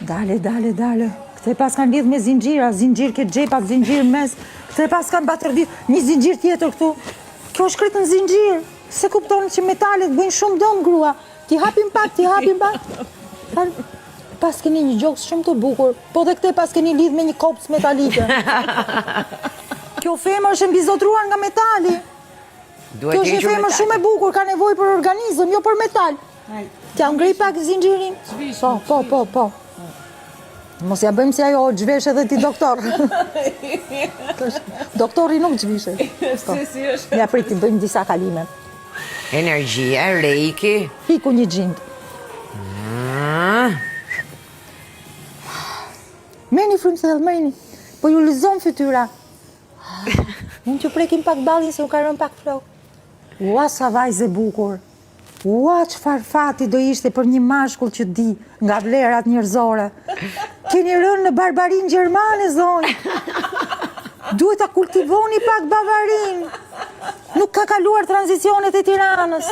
Dale, dale, dale. Këtë e paskan lidh me zinxhira, zinxhir ke xhepat, zinxhir mes. Këtë e paskan batërdi, një zinxhir tjetër këtu. Kjo është krejt në zinxhir. Se kupton që metalet bëjnë shumë dëm grua. T'i hapim pak, t'i hapim pak. Paskeni një gjoks shumë të bukur, po dhe këtë e paskeni lidh me një kopcë metalike. Kjo femër është e mbizotëruar nga metali. Kjo është një femër shumë e bukur, ka nevojë për organizëm, jo për metal. T'ja ngrej pak zinxhirin. Po, po, po, po. Mos ja bëjmë si ajo, zhvesh edhe ti doktor. Doktori nuk zhvishet. Po. Si është? Ja prit t'i bëjmë disa kalime. Energjia, reiki. Iku një xhind. Ah. Merrni frymë thellë, merrni. Po ju lëzon fytyra. Mund t'ju prekim pak ballin se ju ka rënë pak flokë. Ua sa vajzë e bukur. Ua çfarë fati do ishte për një mashkull që di nga vlerat njerëzore. Keni rënë në barbarinë gjermane, zonjë. Duhet ta kultivoni pak Bavarinë. Nuk ka kaluar tranzicionet e Tiranës.